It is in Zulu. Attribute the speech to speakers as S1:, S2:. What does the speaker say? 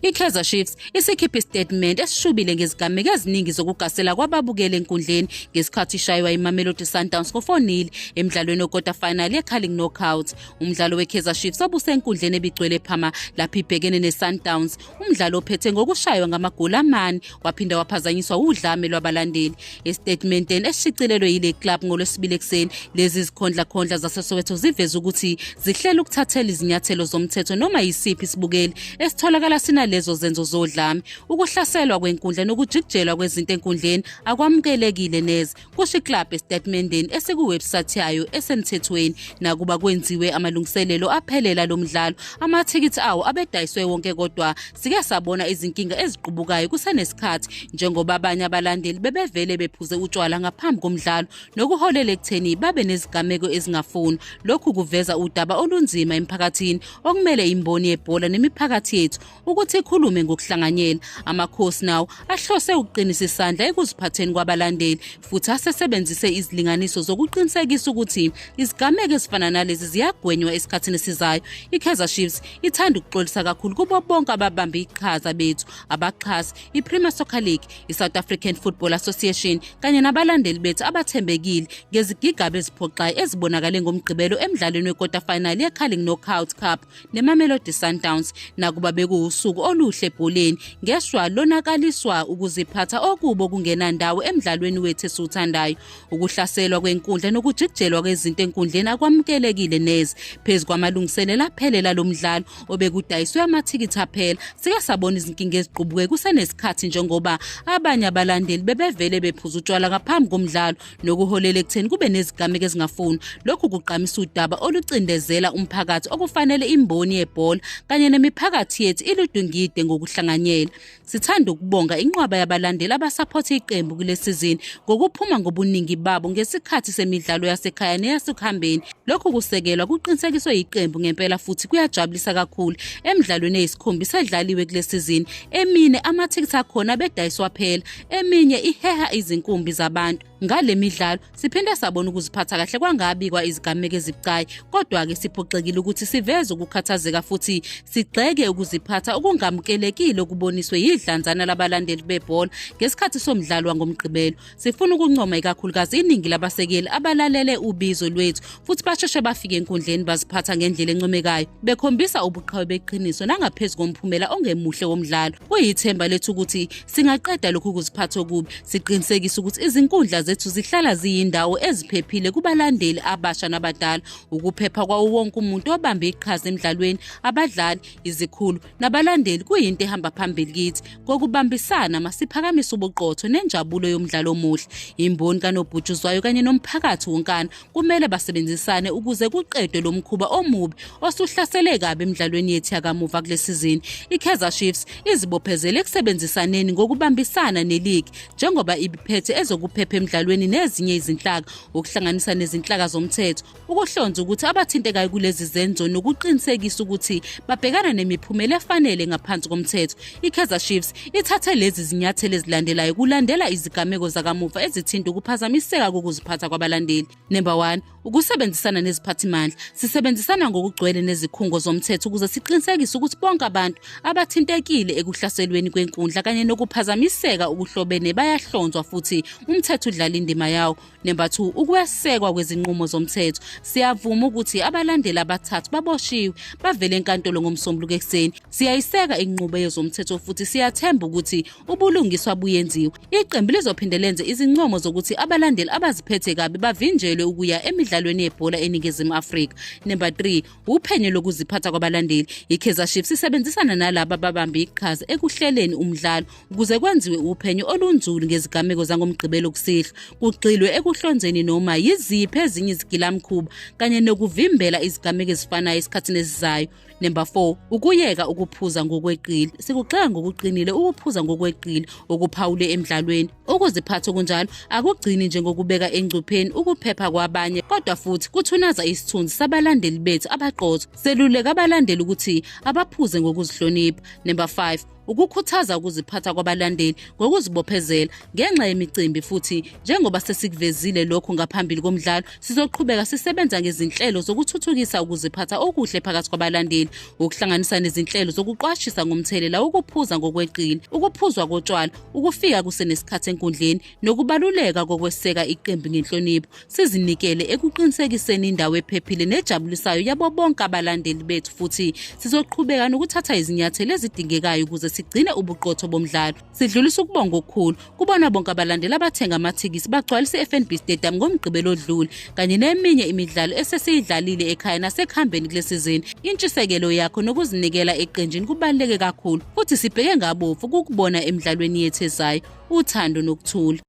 S1: I-Kaizer Chiefs isikhiphe isitatimende esishubile ngezigameko eziningi zokugasela kwababukeli enkundleni ngesikhathi ishaywa iMamelodi Sundowns ngo-4-0 emdlalweni wekota final ye-Carling Knockout. Umdlalo we-Kaizer Chiefs obusenkundleni ebigcwele phama lapho ibhekene ne-Sundowns, umdlalo ophethe ngokushaywa ngamagoli amane waphinda waphazanyiswa udlame lwabalandeli. Esitatimendeni esishicilelwe yile club ngoLwesibili ekuseni, lezi zikhondlakhondla zaseSoweto ziveze ukuthi zihlela ukuthathela izinyathelo zomthetho noma yisiphi isibukeli esitholakala sinalezo zenzo zodlame. Ukuhlaselwa kwenkundla nokujikijelwa kwezinto enkundleni akwamukelekile neze, kusho iklabhu esitatimendeni esikuwebhusayithi yayo esemthethweni. Nakuba kwenziwe amalungiselelo aphelela lo mdlalo, amathikithi awo abedayiswe wonke kodwa sike sabona izinkinga eziqubukayo kusenesikhathi njengoba abanye abalandeli bebevele bephuze utshwala ngaphambi komdlalo nokuholela ekutheni babe nezigameko ezingafunwa. Lokhu kuveza udaba olunzima emphakathini okumele imboni yebhola nemiphakathi yethu ukuthi ikhulume ngokuhlanganyela. Amakhosi nawo ahlose ukuqinisa isandla ekuziphatheni kwabalandeli futhi asesebenzise izilinganiso zokuqinisekisa ukuthi izigameko ezifana nalezi ziyagwenywa esikhathini esizayo. I-Kaizer Chiefs ithanda ukuxolisa kakhulu kubo bonke ababambe iqhaza bethu, abaxhasi, i-Premier Soccer League, i-South African Football Association kanye nabalandeli bethu abathembekile ngezigigaba eziphoxayo ezibonakale ngoMgqibelo emdlalweni wekota final ye-Carling Knockout Cup neMamelodi Sundowns. Nakuba bekuwusuku oluhle ebholeni, ngeshwa lonakaliswa ukuziphatha okubi okungenandawo emdlalweni wethu esiwuthandayo. Ukuhlaselwa kwenkundla nokujikijelwa kwezinto enkundleni akwamukelekile neze. Phezu kwamalungiselelo aphelela lo mdlalo obekudayiswe amathikithi aphela, sike sabona izinkinga eziqubuke kusenesikhathi njengoba abanye abalandeli bebevele bephuza utshwala ngaphambi komdlalo nokuholela ekutheni kube nezigameko ezingafunwa. Lokhu kugqamisa udaba olucindezela umphakathi okufanele imboni yebhola kanye nemiphakathi yethu iludungide ngokuhlanganyela. Sithanda ukubonga inqwaba yabalandeli abasaphotha iqembu kule sizini ngokuphuma ngobuningi babo ngesikhathi semidlalo yasekhaya neyasekuhambeni. Lokhu kusekelwa kuqinisekiswe yiqembu ngempela futhi kuyajabulisa kakhulu. Emidlalweni eyisikhombisa edlaliwe kule sizini, emine amathikithi akhona abedayiswa phela, eminye iheha izinkumbi zabantu. Ngale midlalo siphinde sabona ukuziphatha kahle kwangabikwa izigameko ezibucayi, kodwa-ke siphoxekile ukuthi siveze ukukhathazeka futhi sigxeke ukuziphatha okungamukelekile okuboniswe yidlanzana labalandeli bebhola ngesikhathi somdlalo wangoMgqibelo. Sifuna ukuncoma ikakhulukazi iningi labasekeli abalalele ubizo lwethu futhi basheshe bafike enkundleni baziphatha ngendlela encomekayo, bekhombisa ubuqhawe beqiniso nangaphezu komphumela ongemuhle womdlalo. Kuyithemba lethu ukuthi singaqeda lokhu kuziphatha okubi, siqinisekise ukuthi izinkundla zethu zihlala ziyindawo eziphephile kubalandeli abasha nabadala. Ukuphepha kwawo wonke umuntu obambe iqhaza emdlalweni, abadlali, izikhulu nabalandeli kuyinto ehamba phambili kithi. Ngokubambisana masiphakamise ubuqotho nenjabulo yomdlalo omuhle. Imboni kanobhutshuzwayo kanye nomphakathi wonkana kumele basebenzisane ukuze kuqedwe lo mkhuba omubi osuhlasele kabi emidlalweni yethu yakamuva kule sizini. I-Kaizer Chiefs izibophezele ekusebenzisaneni ngokubambisana neligi njengoba ibiphethe ezokuphepha emidlalweni nezinye izinhlaka, ukuhlanganisa nezinhlaka zomthetho, ukuhlonza ukuthi abathintekayo kulezi zenzo nokuqinisekisa ukuthi babhekana nemiphumela efanele ngaphansi komthetho. I-Kaizer Chiefs ithathe lezi zinyathelo ezilandelayo kulandela izigameko zakamuva ezithinta ukuphazamiseka kokuziphatha kwabalandeli. Number 1, ukusebenzisana neziphathimandla. Sisebenzisana ngokugcwele nezikhungo zomthetho ukuze siqinisekise ukuthi bonke abantu abathintekile ekuhlaselweni kwenkundla kanye nokuphazamiseka okuhlobene bayahlonzwa futhi umthetho udlala indima yawo. Number 2, ukwesekwa kwezinqumo zomthetho. Siyavuma ukuthi abalandeli abathathu baboshiwe bavele enkantolo ngoMsombuluko ekuseni. Siyayiseka inqubo yezomthetho futhi siyathemba ukuthi ubulungiswa buyenziwa. Iqembu lizophinde lenze izincomo zokuthi abalandeli abaziphethe kabi bavinjelwe ukuya emidlalweni yebhola eNingizimu Afrika. Number 3, uphenyo lokuziphatha kwabalandeli. I-Kaizer Chiefs isebenzisana nalaba ababambe iqhaza ekuhleleni umdlalo ukuze kwenziwe uphenyo olunzulu ngezigameko zangoMgqibelo kusihlwa, kugxilwe ekuhlonzeni noma yiziphi ezinye izigilamkhuba kanye nokuvimbela izigameko ezifanayo esikhathini esizayo. Number 4, ukuyeka ukuphuza ngokweqile. Sikugxeka ngokuqinile ukuphuza ngokweqile okuphawule emdlalweni. Ukuziphatha okunjalo akugcini nje ngokubeka engcupheni ukuphepha kwabanye kodwa futhi kuthunaza isithunzi sabalandeli bethu abaqotho. Seluleka abalandeli ukuthi abaphuze ngokuzihlonipha. Number 5, Ukukhuthaza ukuziphatha kwabalandeli ngokuzibophezela ngenxa yemicimbi futhi njengoba sesikuvezile lokhu ngaphambili komdlalo, sizoqhubeka sisebenza ngezinhlelo zokuthuthukisa ukuziphatha okuhle phakathi kwabalandeli, ukuhlanganisa nezinhlelo zokuqwashisa ngomthelela wokuphuza ngokweqile, ukuphuzwa kotshwala, ukufika kusenesikhathi enkundleni nokubaluleka kokweseka iqembu ngenhlonipho. Sizinikele ekuqinisekiseni indawo ephephile nejabulisayo yabo bonke abalandeli bethu futhi sizoqhubeka nokuthatha izinyathelo ezidingekayo ukuze sigcine ubuqotho bomdlalo. Sidlulisa ukubonga okukhulu kubona bonke abalandeli abathenga amathikithi bagcwalise i-FNB Stadium ngoMgqibelo odlule kanye neminye imidlalo esesiyidlalile ekhaya nasekuhambeni kule sizini. Intshisekelo yakho nokuzinikela eqenjini kubaluleke kakhulu futhi sibheke ngabomvu ukukubona emidlalweni yethu ezayo. Uthando nokuthula.